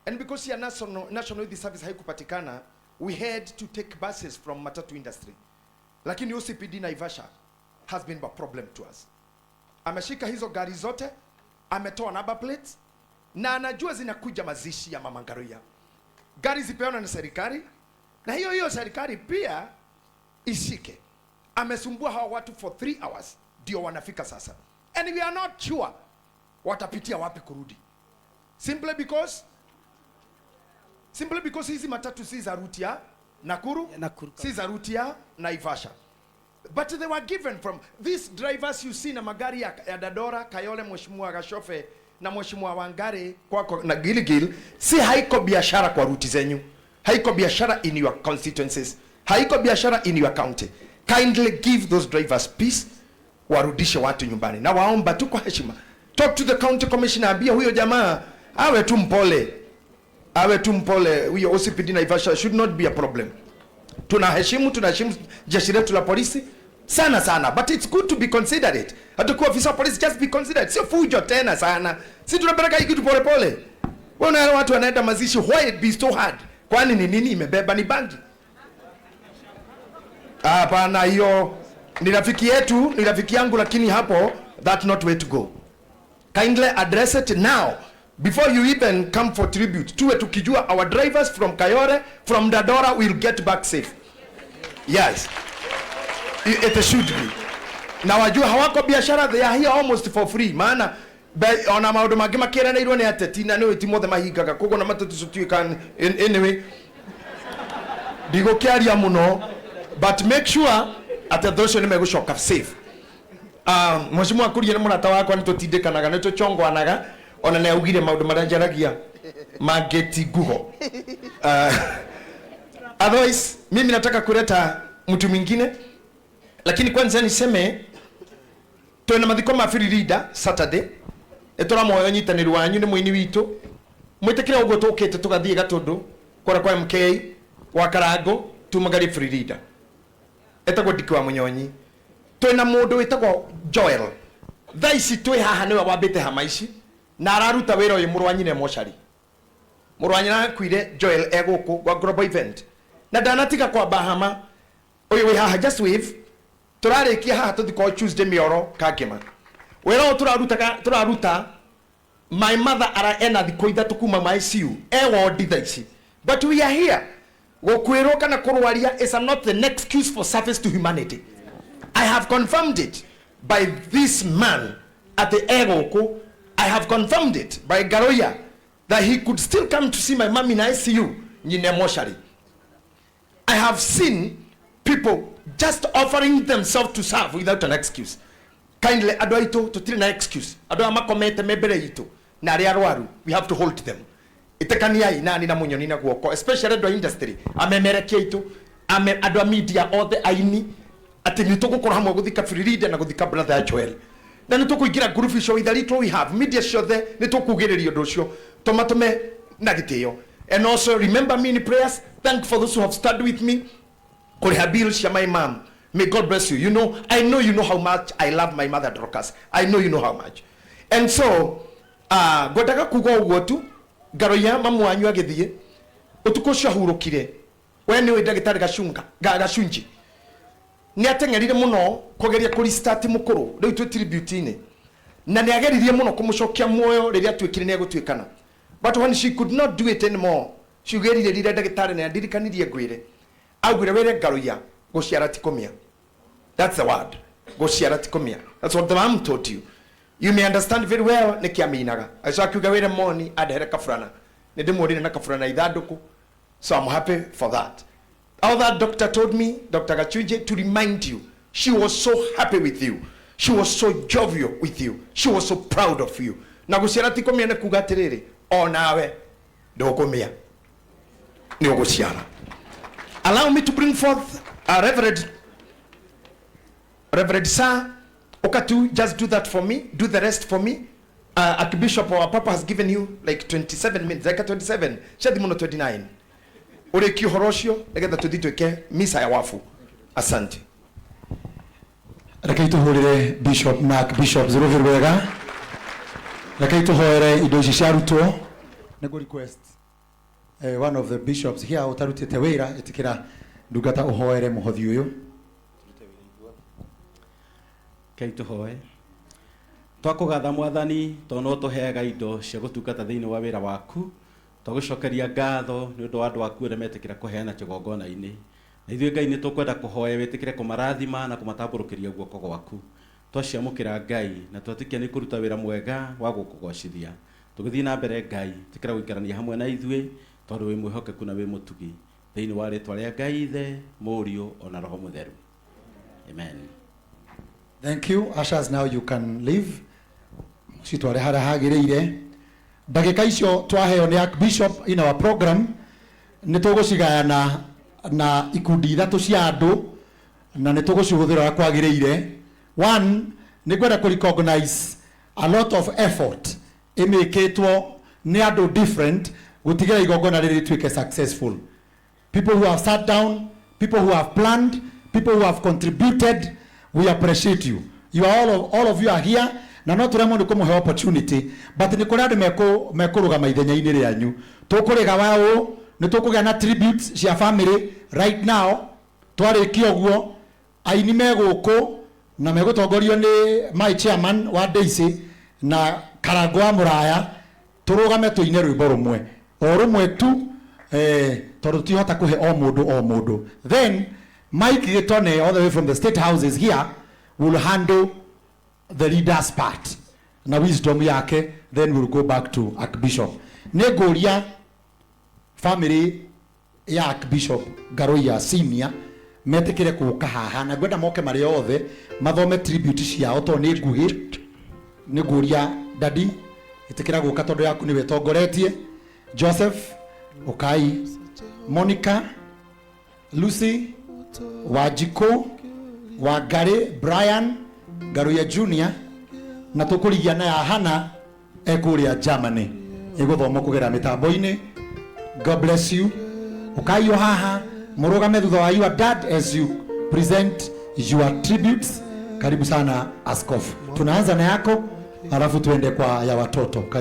And because ya National Youth Service haikupatikana, we had to take buses from matatu industry. Lakini OCPD Naivasha has been a problem to us. Ameshika hizo gari zote, ametoa number plates na anajua zinakuja mazishi ya Mama Ngaruiya. Gari zipeana na serikali na hiyo hiyo serikali pia ishike. Amesumbua hawa watu for 3 hours ndio wanafika sasa, and we are not sure watapitia wapi kurudi, simply because hizi matatu si za route ya Nakuru, Ya Nakuru. Si za route ya Naivasha, but they were given from these drivers you see na magari ya Dandora, Kayole, Mheshimiwa Gashofe na Mheshimiwa Wangari kwako na Gilgil, si haiko biashara kwa route zenyu, haiko biashara in your constituencies, haiko biashara in your county. Kindly give those drivers peace, warudishe watu nyumbani, na waomba tu kwa heshima, talk to the county commissioner, ambia huyo jamaa awe tu mpole, awe tu mpole. Huyo OCPD Naivasha should not be a problem. Tunaheshimu jeshi letu la polisi sana sana, but it's good to be considerate. Hata kuwa afisa wa polisi, just be considerate, sio fujo tena sana. Si tunapeleka hii kitu pole pole. Wewe unaona watu wanaenda mazishi, why it be so hard? Kwani ni nini imebeba? Ni bangi? Hapana, hiyo ni rafiki yetu, ni rafiki yangu, lakini hapo that not way to go. Kindly address it now before you even come for tribute. Tuwe tukijua our drivers from Kayole, from Dandora will get back safe. Yes, it should be. Na wajua hawako biashara, they are here almost for free, maana ona maundu mangĩ makĩranĩirwo nĩ ateti na nĩ ti mothe mahingaga, koguo na matatu cituĩka. Anyway, ndigũkĩaria mũno, but make sure atĩ andũ acio nĩ megũcoka safe. Mheshimiwa Kuria nĩ mũrata wakwa, nĩ tũtindĩkanaga, nĩ tũchongwanaga, ona nĩ augire maũndũ marĩa njaragia mangĩ ti ngugo. Otherwise mimi nataka kuleta mtu mwingine, lakini kwanza niseme twina mathiko ma Firirida Saturday. Nĩ tũramoya ũnyitanĩri wanyu, nĩ mũini witũ, mwĩtĩkĩre ũguo tũkĩte tũgathiĩ Gatũndũ kũrĩa kwa MK wa Karango tumagarie Firirida, etagwo Ndiki wa Mũnyonyi. Twina mũndũ wĩtagwo Joel, thaa ici twĩ haha nĩwe wambĩte hama ici na araruta wĩra ũyũ. Mũrũ wa nyina mocarĩ, mũrũ wa nyina akuire, Joel e gũkũ gwa global event na ndanatiga kwamba hama. Ũyũ wĩ haha, just wave. Tũrarĩkia haha tũthi kwa Tuesday mĩoro kangĩma wĩra ũyũ tũrarutaga tũraruta. My mother ara ena thikũ 3 kuma ma ICU, e wondi thaa ici, but we are here. Gũkuĩrwo kana kũrwaria is not an excuse for service to humanity. I have confirmed it by this man at the egũkũ. I have confirmed it by Garoya that he could still come to see my mom in ICU, nyine moshari. I have seen people just offering themselves to serve without an excuse. Kindly, andũ aitũ, tũtirĩ na excuse. Andũ aya makomete me mbere itũ na arĩa arwaru, we have to hold them. Ĩtĩkaniai nani na mũnyoni na guoko, especially andũ a industry, amemerekia aitũ, ame andũ a media othe, aini, atĩ nĩ tũgũkorwo hamwe gũthika Firirida na gũthika brother ya Joel, na nĩ tũkũingĩra group icio with the little we have, media ciothe nĩ tũkugĩrĩria ũndũ ũcio, tũmatũme na gĩtĩo. And also remember me in prayers. Thank for those who have studied with me kũrĩha bills cia my mom. May God bless you. You know, I know you know how much I love my mother Dorcas. I know you know how much. And so ngwendaga kuga ũguo tu. Ngaroia mamu wanyu agĩthiĩ ũtukũ ũcio ahurũkire, we nĩ ũĩ ndagĩtarĩ Gacunga Gacunji nĩ ateng'erire mũno kũgeria kũrestart mũkũrũ. Rĩu twĩ tribute-inĩ na nĩ ageririe mũno kũmũcokia muoyo rĩrĩa atuĩkire nĩ egũtuĩkana, but when she could not do it anymore, ciugĩrire rire ndagĩtarĩ na ndirikanirie ngwĩre augire wĩre Ngaruiya gũciara ti kũmĩa. That's the word, gũciara ti kũmĩa. That's what the mom taught you. You may understand very well nĩkĩ aminaga. Agĩcoka akiuga wĩre moni andehere kaburana, nĩ ndĩmuonire na kaburana ithandũkũ, so I'm happy for that. All that doctor told me, Dr. Gachunje, to remind you, she was so happy with you, she was so jovial with you, she was so proud of you. Na gũciara ti kũmĩa nĩ kuga atĩrĩrĩ, o nawe ndũkũmĩa, nĩ ũgũciara. Allow me to bring forth a Reverend Sir Okatu. Just do that for me, do the rest for me. Archbishop, our papa has given you like 27 minutes, like 27 ciathi mũno, 29, ũrĩkie ũhoro ũcio nĩgetha tũthiĩ twĩke misa ya wabu. Asante. Rekei tũhũrĩre Bishop na Archbishop Zũrũhĩ wega. Rekei tũhoere indo ici ciarutwo nĩguo request. One of the bishops here ũtarutĩte wĩra, ĩtĩkĩra ndungata ũhoere mũhothi ũyũ. Kei tũhoe. Twakũgatha Mwathani tondũ no tũheaga indo cia gũtungata thĩinĩ wa wĩra waku. Twagũcokeria ngatho nĩ ũndũ wa andũ aku arĩa metĩkĩra kũheana kĩgongona-inĩ. Na ithuĩ Ngai nĩ tũkwenda kũhoya wĩtĩkĩre kũmarathima na kũmatambũrũkĩria guoko gwaku. Twaciamũkĩra Ngai na twetĩkia nĩ kũruta wĩra mwega wa gũkũgocithia. Tũgĩthiĩ na mbere Ngai, tĩkĩra gũikarania hamwe na ithuĩ tondũ wĩ mwĩhokeku na wĩ mũtugi. Thĩinĩ wa rĩtwa rĩa Ngai Ithe, Mũriũ ona Roho Mũtheru. Amen. Thank you. Ushers, now you can leave. Citware harĩa hagĩrĩire. Ndagĩka icio twaheo nĩ Archbishop in our program nĩ tũgũcigayana na ikundi ithatũ cia andũ na nĩ tũgũcihũthĩra ũrĩa kwagĩrĩire. One, nĩ ngwenda kũ recognize a lot of effort ĩmĩkĩtwo nĩ andũ different gũtigĩra igongona rĩrĩ rĩtuĩke successful. People who have sat down, people who have planned, people who have contributed, we appreciate you. You are all of you are here, na no turemwo nĩ kũmũhe opportunity, but nĩ kũrĩ andũ mekũrũgama ithenya-inĩ rĩanyu. Tũkũrĩga wa ũũ, nĩ tũkũgĩa na tributes cia family right now, twarĩkia ũguo, aini me gũkũ na megũtongorio nĩ my chairman wa Daisy na Karango wa Mũraya, tũrũgame tũine rwĩmbo rũmwe o rũmwe tu, tondũ tũtihota kũhe o mũndũ o mũndũ. Then Mike Gitone all the way from the state houses here will handle the leaders part na wisdom yake, then we'll go back to Archbishop. Nĩ ngũria family ya Archbishop Ngaruiya Senior metĩkĩre gũka haha, na ngwenda moke marĩ othe mathome tribute ciao tondũ nĩ nguhĩ. Nĩ ngũria daddy ĩtĩkĩra gũka tondũ yaku nĩwe ĩtongoretie. Joseph Ukai, Monica, Lucy, Wanjikũ, Wangari, Brian Ngaruiya Junior, na tũkũrigia na ya Hana ekũrĩa Germany ĩgũthomwo kũgerera mĩtambo-inĩ. God bless you. Ukai o haha mũrũgame thutha wa your dad as you present your tributes. Karibu sana askofu. Tunaanza na yako alafu tuende kwa ya watoto. Karibu.